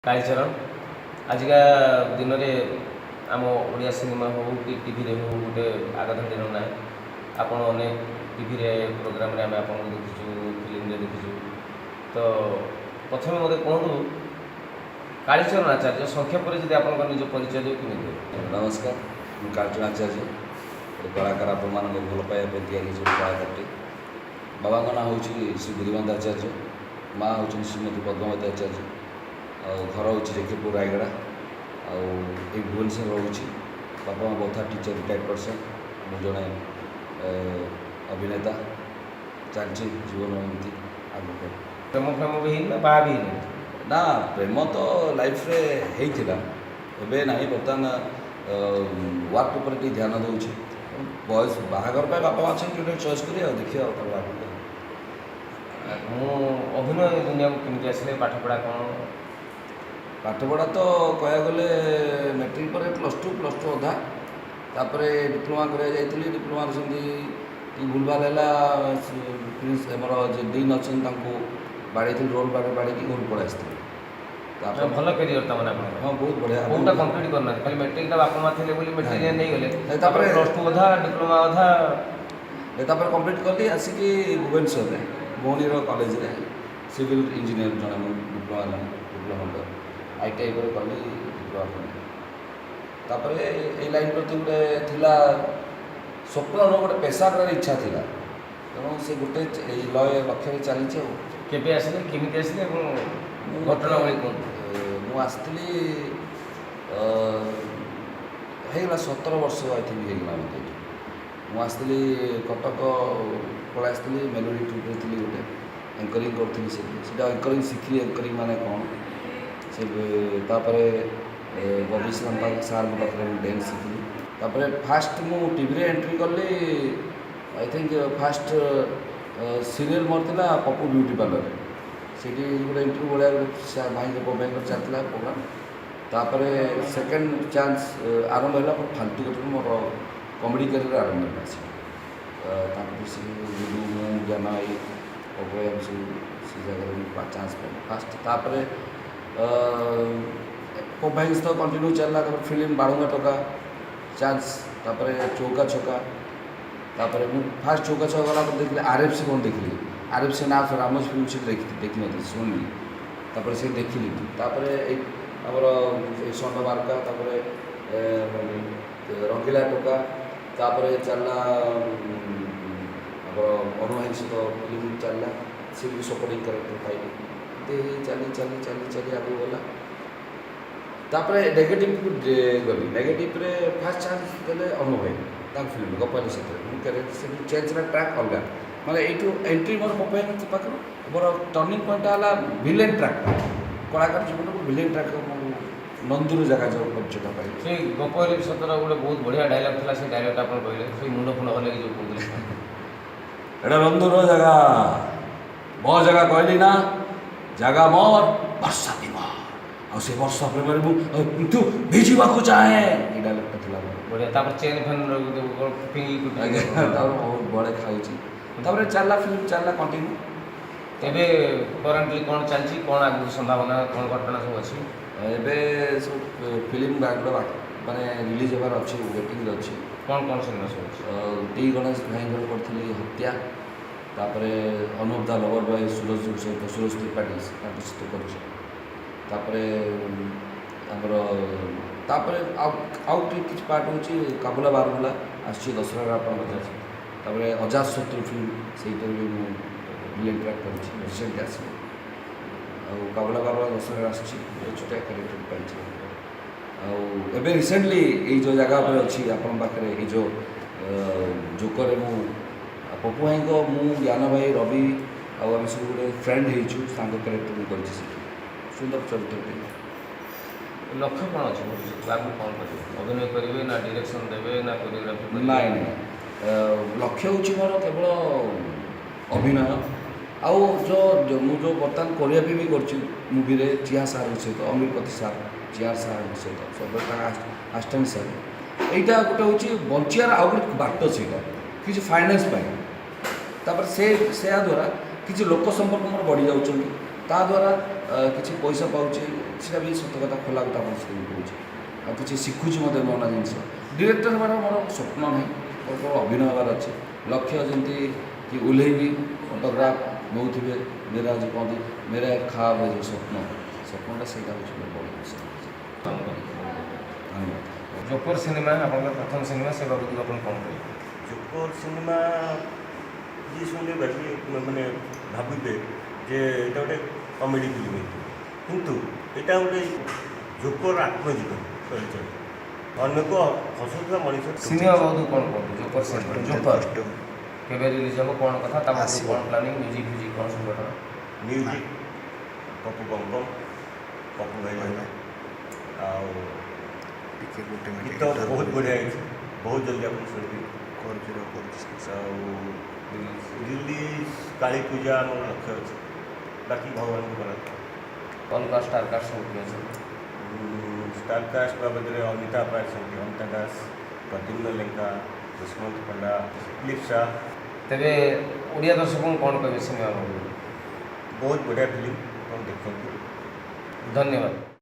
କାଳିଚରଣ, ଆଜିକା ଦିନରେ ଆମ ଓଡ଼ିଆ ସିନେମା ହେଉ କି ଟିଭିରେ ହେଉ, ଗୋଟେ ଆଗଧାଡ଼ିର ନାଁ। ଆପଣ ଅନେକ ଟିଭିରେ ପ୍ରୋଗ୍ରାମରେ ଆମେ ଆପଣଙ୍କୁ ଦେଖିଛୁ, ଫିଲ୍ମରେ ଦେଖିଛୁ। ତ ପ୍ରଥମେ ମୋତେ କୁହନ୍ତୁ, କାଳିଚରଣ ଆଚାର୍ଯ୍ୟ, ସଂକ୍ଷେପରେ ଯଦି ଆପଣଙ୍କ ନିଜ ପରିଚୟ ଦେବେ, କେମିତି ଦେବେ? ନମସ୍କାର, ମୁଁ କାଳିଚରଣ ଆଚାର୍ଯ୍ୟ, ଗୋଟେ କଳାକାର। ଆପଣମାନଙ୍କ ଭଲ ପାଇବା ପାଇଁ ତିଆରି ହେଇଛି ଗୋଟେ କଳାକାରଟି। ବାବାଙ୍କ ନାଁ ହେଉଛି ଶ୍ରୀ ବୁଦ୍ଧିବନ୍ତ ଆଚାର୍ଯ୍ୟ, ମା ହେଉଛନ୍ତି ଶ୍ରୀମତୀ ପଦ୍ମାବତୀ ଆଚାର୍ଯ୍ୟ ଆଉ ଘର ହେଉଛି ଜେକେପୁର, ରାୟଗଡ଼ା ଆଉ ଏଇ ଭୁବନେଶ୍ୱର ରହୁଛି। ବାପା ମା ବୋଥ ଟିଚର୍, ରିଟାୟାର୍ଡ଼ ପର୍ସନ୍। ମୁଁ ଜଣେ ଅଭିନେତା। ଚାଲିଛି ଜୀବନ ଏମିତି ଆଗକୁ। ପ୍ରେମ ଫ୍ରେମ ବି ହେଇନି ନା ବାହା ବି ହେଇନି? ନା, ପ୍ରେମ ତ ଲାଇଫରେ ହେଇଥିଲା, ଏବେ ନାହିଁ। ବର୍ତ୍ତମାନ ୱାର୍କ ଉପରେ ଟିକେ ଧ୍ୟାନ ଦେଉଛି। ବୟସ ବାହାଘର ପାଇଁ ବାପା ମା ଅଛନ୍ତି, ଗୋଟେ ଚଏସ୍ କରି ଆଉ ଦେଖିବା ଆଉ ତାପରେ ଆଗକୁ। ମୁଁ ଅଭିନୟ ଦୁନିଆକୁ କେମିତି ଆସିଲେ? ପାଠପଢ଼ା କ'ଣ? ପାଠପଢ଼ା ତ କହିବାକୁ ଗଲେ ମେଟ୍ରିକ୍ ପରେ ପ୍ଲସ୍ ଟୁ, ପ୍ଲସ୍ ଟୁ ଅଧା, ତାପରେ ଡିପ୍ଲୋମା କରିବାକୁ ଯାଇଥିଲି। ଡିପ୍ଲୋମାରେ ସେମିତି ଟିକେ ଭୁଲଭାଲ ହେଲା। ପ୍ରିନ୍ସ ଆମର ଯେ ଡିନ୍ ଅଛନ୍ତି, ତାଙ୍କୁ ବାଡ଼େଇଥିଲି, ରୋଲ୍ ବାଡ଼େଇକି ଘରକୁ ପଳେଇ ଆସିଥିଲି। ତାପରେ ଭଲ କ୍ୟାରିୟର ତାମାନେ ଆପଣଙ୍କର। ହଁ, ବହୁତ ବଢ଼ିଆ। କୋଉଟା କମ୍ପ୍ଲିଟ୍ କରିନାହାନ୍ତି, ଖାଲି ମେଟ୍ରିକଟା ବାପା ମା ଥିଲେ ବୋଲି ମେଟ୍ରିକ ନାଇଁ। ନେଇଗଲେ। ନାଇଁ, ତାପରେ ତାପରେ ପ୍ଲସ୍ ଟୁ ଅଧା, ଡିପ୍ଲୋମା ଅଧା। ତାପରେ କମ୍ପ୍ଲିଟ୍ କଲି ଆସିକି ଭୁବନେଶ୍ୱରରେ ଭଉଣୀର କଲେଜରେ। ସିଭିଲ୍ ଇଞ୍ଜିନିୟର ଜଣେ ମୁଁ, ଡିପ୍ଲୋମା ଜଣେ, ଡିପ୍ଲୋମା ହୋଲ୍ଡର। ITI ପରେ କଲି, ଡିପ୍ଲୋମା କଲି। ତାପରେ ଏଇ ଲାଇନ୍ ପ୍ରତି ଗୋଟେ ଥିଲା ସ୍ୱପ୍ନ ନୁହଁ, ଗୋଟେ ପେସା କରିବାର ଇଚ୍ଛା ଥିଲା। ତେଣୁ ସେ ଗୋଟେ ଏଇ ଲୟ ଲକ୍ଷ୍ୟରେ ଚାଲିଛି ଆଉ। କେବେ ଆସିଲେ, କେମିତି ଆସିଲେ ଏବଂ ମୁଁ ଘଟଣାବଳୀ କୁହନ୍ତୁ। ମୁଁ ଆସିଥିଲି, ହେଇଗଲା 17 ବର୍ଷ I think ହେଇଗଲା ମୋତେ ଏଇଠି। ମୁଁ ଆସିଥିଲି, କଟକ ପଳେଇ ଆସିଥିଲି। ମେଲୋଡ଼ି ଟ୍ରୁପ୍ରେ ଥିଲି, ଗୋଟେ ଆଙ୍କରିଂ କରୁଥିଲି ସେଠି। ସେଇଟା ଆଙ୍କରିଂ ଶିଖିଲି, ଆଙ୍କରିଂ ମାନେ କ'ଣ ସେ। ତାପରେ ବବି ସାର୍ଙ୍କ ପାଖରେ ମୁଁ ଡ୍ୟାନ୍ସ ଶିଖିଲି। ତାପରେ ଫାଷ୍ଟ ମୁଁ ଟିଭିରେ ଏଣ୍ଟ୍ରି କଲି, I think first serial ମୋର ଥିଲା ପପୁ ବ୍ୟୁଟି ପାର୍ଲରରେ। ସେଇଠି ଗୋଟେ ଇଣ୍ଟରଭ୍ୟୁ ଭଳିଆ ଗୋଟେ ଭାଇଙ୍କ, ପପୁ ଭାଇଙ୍କର ଚାଲିଥିଲା ପ୍ରୋଗ୍ରାମ୍। ତାପରେ ସେକେଣ୍ଡ ଚାନ୍ସ ଆରମ୍ଭ ହେଲା ମୋର ଫାଲତୁ କଥାରୁ, ମୋର କମେଡ଼ି କ୍ୟାରିୟର ଆରମ୍ଭ ହେଲା ସେଠି। ତାଙ୍କଠୁ ସେ ଗୁଡୁ, ମୁଁ, ଜ୍ଞାନ ଭାଇ, ପପୁ ଭାଇ, ଆମେ ସବୁ ସେ ଜାଗାରେ ମୁଁ ଚାନ୍ସ ପାଇଲି ଫାଷ୍ଟ। ତାପରେ ପପୁ ଭାଇଙ୍କ ସହିତ କଣ୍ଟିନ୍ୟୁ ଚାଲିଲା। ତାପରେ ଫିଲ୍ମ ବାଳୁଙ୍ଗା ଟୋକା ଚାନ୍ସ, ତାପରେ ଚୌକା ଛକା। ତାପରେ ମୁଁ ଫାଷ୍ଟ ଚୌକା ଛକା ଗଲା ପରେ ଦେଖିଲି ଆର୍ଏଫ୍ସି କ'ଣ ଦେଖିଲି। ଆର୍ଏଫ୍ସି ନାଁ ରାମୋଜୀ ଫିଲ୍ମ ସେଠି ଦେଖିନଥିଲି, ଶୁଣିଲି, ତାପରେ ସେ ଦେଖିଲି। ତାପରେ ଏଇ ଆମର ଏଇ ଷଣ୍ଢ ମାର୍କା, ତାପରେ ରଙ୍ଗିଲା ଟୋକା, ତାପରେ ଚାଲିଲା ଆମର ଅନୁ ଭାଇଙ୍କ ସହିତ ଫିଲ୍ମ ଚାଲିଲା, ସେ ବି ସପୋର୍ଟିଂ କ୍ୟାରେକ୍ଟର ପାଇଲି। ଏମିତି ହେଇ ଚାଲି ଚାଲି ଚାଲି ଚାଲି ଆଗକୁ ଗଲା। ତାପରେ ନେଗେଟିଭକୁ ଗଲି। ନେଗେଟିଭରେ ଫାଷ୍ଟ ଚାନ୍ସ ଦେଲେ ଅନୁ ଭାଇ, ତାଙ୍କ ଫିଲ୍ମ ଗୋପାଲି। ସେଥିରେ ମୁଁ କ୍ୟାରେକ୍ଟର ସେଠି ଚେଞ୍ଜ ହେଲା, ଟ୍ରାକ୍ ଅଲଗା। ମାନେ ଏଇଠୁ ଏଣ୍ଟ୍ରି ମୋର ପପୁ ଭାଇଙ୍କ ପାଖରୁ ମୋର ଟର୍ଣ୍ଣିଂ ପଏଣ୍ଟଟା ହେଲା ଭିଲେନ୍ ଟ୍ରାକ୍ଟା। କଳାକାର ଜୀବନକୁ ଭିଲେନ୍ ଟ୍ରାକ୍ ମୁଁ ନନ୍ଦୁର ଜାଗା ଯେଉଁ ପରିଚୟଟା ପାଇଲି। ସେଇ ଗପ ହେଲେ ବି ସତର ଗୋଟେ ବହୁତ ବଢ଼ିଆ ଡାଇଲଗ୍ ଥିଲା। ସେଇ ଡାଇଲଗ୍ଟା ଆପଣ କହିଲେ, ସେଇ ମୁଣ୍ଡ ଫୁଣ୍ଡ ହଲେଇକି ଯେଉଁ କହୁଥିଲେ। ଏଇଟା ନନ୍ଦୁର ଜାଗା, ମୋ ଜାଗା କହିଲି ନା, ଜାଗା ମୋର, ବର୍ଷା ଦିନ ଆଉ ସେ ବର୍ଷା ପ୍ରେମରେ ମୁଁ କିନ୍ତୁ ଭିଜିବାକୁ ଚାହେଁ। ଏଇ ଡାଇଲଗ୍ଟା ଥିଲା ମୋର। ବଢ଼ିଆ। ତାପରେ ଚେନ୍ ଫେନ୍ କ'ଣ ଫିଙ୍ଗିକି? ଆଜ୍ଞା, ତାପରେ ବହୁତ ବଳେ ଖାଉଛି। ତାପରେ ଚାଲିଲା, ଫିଲ୍ମ ଚାଲିଲା କଣ୍ଟିନ୍ୟୁ। ଏବେ କରେଣ୍ଟଲି କ'ଣ ଚାଲିଛି, କ'ଣ ଆଗକୁ ସମ୍ଭାବନା, କ'ଣ ଘଟଣା ସବୁ ଅଛି? ଏବେ ସବୁ ଫିଲ୍ମ ଗୁଡ଼ା ମାନେ ରିଲିଜ୍ ହେବାର ଅଛି, ୱେଟିଂରେ ଅଛି। କ'ଣ କ'ଣ ସିନେମା ସବୁ ଅଛି? ଟି ଗଣେଶ ଭାଇଙ୍କର କରିଥିଲି ହତ୍ୟା। ତାପରେ ଅନୁପ ଦା ଲଭର ବୟ ସୁରଜ ସହିତ, ସୁରଜ ତ୍ରିପାଠୀ, ତାଙ୍କ ସହିତ କରିଛି। ତାପରେ ଆମର ତାପରେ ଆଉ ଆଉ ଟିକେ କିଛି ପାର୍ଟ ହେଉଛି କାବୁଲା ବାରମୁଲା ଆସୁଛି ଦଶହରାରେ ଆପଣଙ୍କର। ତାପରେ ଅଜାତ ଶତ୍ରୁ ଫିଲ୍ମ, ସେଇଟାରେ ବି ମୁଁ ଭିଲେନ୍ ଟ୍ରାକ୍ କରିଛି, ରିସେଣ୍ଟ ଆସିବ। ଆଉ କାବୁଲା ବାରମୁଲା ଦଶହରାରେ ଆସୁଛି, ଛୋଟିଆ କ୍ୟାରେକ୍ଟର ପାଇଛି। ଆଉ ଏବେ ରିସେଣ୍ଟଲି ଏଇ ଯେଉଁ ଜାଗା ଉପରେ ଅଛି ଆପଣଙ୍କ ପାଖରେ, ଏଇ ଯେଉଁ ଜୋକରରେ ମୁଁ ପପୁ ଭାଇଙ୍କ, ମୁଁ, ଜ୍ଞାନ ଭାଇ, ରବି ଆଉ ଆମେ ସବୁ ଗୋଟେ ଫ୍ରେଣ୍ଡ ହେଇଛୁ। ସାଙ୍ଗ କ୍ୟାରେକ୍ଟର ମୁଁ କରିଛି ସେଠି, ସୁନ୍ଦର ଚରିତ୍ରଟେ। ଲକ୍ଷ୍ୟ କ'ଣ ଅଛି ଭବିଷ୍ୟତକୁ? ଆଗକୁ କ'ଣ କରିବେ? ଅଭିନୟ କରିବେ ନା ଡିରେକ୍ସନ୍ ଦେବେ ନା କୋରିଓଗ୍ରାଫି କରିବେ? ନାଇଁ ନାଇଁ, ଲକ୍ଷ୍ୟ ହେଉଛି ମୋର କେବଳ ଅଭିନୟ। ଆଉ ଯେଉଁ ମୁଁ ଯେଉଁ ବର୍ତ୍ତମାନ କୋରିଓଗ୍ରାଫି ବି କରୁଛି ମୁଭିରେ ଚିଆ ସାର୍ଙ୍କ ସହିତ, ଅମୀରପତି ସାର୍, ଚିଆ ସାର୍ଙ୍କ ସହିତ ସବୁବେଳେ ତାଙ୍କ ଆସିଷ୍ଟାଣ୍ଟ ସାର୍। ଏଇଟା ଗୋଟେ ହେଉଛି ବଞ୍ଚିବାର ଆଉ ଗୋଟେ ବାଟ ସେଇଟା, କିଛି ଫାଇନାନ୍ସ ପାଇଁ। ତାପରେ ସେ ଦ୍ୱାରା କିଛି ଲୋକ ସମ୍ପର୍କ ମୋର ବଢ଼ି ଯାଉଛନ୍ତି, ତା ଦ୍ୱାରା କିଛି ପଇସା ପାଉଛି। ସେଇଟା ବି ସତ କଥା, ଖୋଲା କଥା ଆପଣଙ୍କ ସହିତ ମୁଁ କହୁଛି। ଆଉ କିଛି ଶିଖୁଛି ମଧ୍ୟ ନୂଆ ନୂଆ ଜିନିଷ। ଡିରେକ୍ଟର ହେବାର ମୋର ସ୍ୱପ୍ନ ନାହିଁ, ମୋର କେବଳ ଅଭିନୟ ହେବାର ଅଛି ଲକ୍ଷ୍ୟ। ଯେମିତି କି ଓହ୍ଲେଇବି, ଅଟୋଗ୍ରାଫ ନେଉଥିବେ, ମେରା ଯେଉଁ କହନ୍ତି ମେରା ଏକ ଖାବ ହେ, ଯେଉଁ ସ୍ୱପ୍ନ, ସ୍ୱପ୍ନଟା ସେଇଟା ହେଉଛି ମୋର ବଡ଼ ଜିନିଷ। ଧନ୍ୟବାଦ। ଜୋକର ସିନେମା ଆପଣଙ୍କର ପ୍ରଥମ ସିନେମା, ସେ ବାବଦକୁ ଆପଣ କ'ଣ କହିବେ? ଜୋକର ସିନେମା ଯିଏ ଶୁଣିଲେ ଭାବି ମାନେ ଭାବିବେ ଯେ ଏଇଟା ଗୋଟେ କମେଡ଼ି ଫିଲ୍ମ ହେଇଥିବ, କିନ୍ତୁ ଏଇଟା ଗୋଟେ ଜୋକର ଆତ୍ମଜୀବନୀ ଚରିତ୍ର, ଅନ୍ୟକୁ ହସୁଥିବା ମଣିଷ। ସିନେମା ବାବଦକୁ କ'ଣ କୁହନ୍ତୁ? ଜୋକର ସିନେମା, ଜୋକର କେବେ ରିଲିଜ୍ ହେବ, କ'ଣ କଥା, ତା ବାବଦକୁ ଆସିବ। କ'ଣ ପ୍ଲାନିଂ, ମ୍ୟୁଜିକ୍ ଫ୍ୟୁଜିକ୍ କ'ଣ ସଂଗଠନ? ମ୍ୟୁଜିକ୍ ପପୁ ପମ୍ପମ୍, ପପୁ ଭାଇ ଜଣେ। ଆଉ ଟିକେ ଗୋଟେ ମିନିଟ୍। ଗୀତ ବହୁତ ବଢ଼ିଆ ହେଇଛି, ବହୁତ ଜଲ୍ଦି ଆପଣ ଶୁଣିବେ। କରୁଛି ର, କରୁଛି। ଆଉ ରିଲିଜ୍? ରିଲିଜ୍ କାଳୀ ପୂଜା ଆମର ଲକ୍ଷ୍ୟ ଅଛି, ବାକି ଭଗବାନଙ୍କ ବରାଦ। ଅଲଗା ଷ୍ଟାର କାଷ୍ଟ ସବୁ କିଏ ଅଛନ୍ତି? ଷ୍ଟାର କାଷ୍ଟ ବାବଦରେ ଅନିତା ଆପା ଅଛନ୍ତି, ଅନିତା ଦାସ, ପ୍ରଦ୍ୟୁମ୍ନ ଲେଙ୍କା, ଦୁଷ୍ମନ୍ତ ପଣ୍ଡା, ଲିପ୍ସା। ତେବେ ଓଡ଼ିଆ ଦର୍ଶକଙ୍କୁ କ'ଣ କହିବେ ସିନେମା ବାବଦକୁ? ବହୁତ ବଢ଼ିଆ ଫିଲ୍ମ, ଆପଣ ଦେଖନ୍ତୁ। ଧନ୍ୟବାଦ।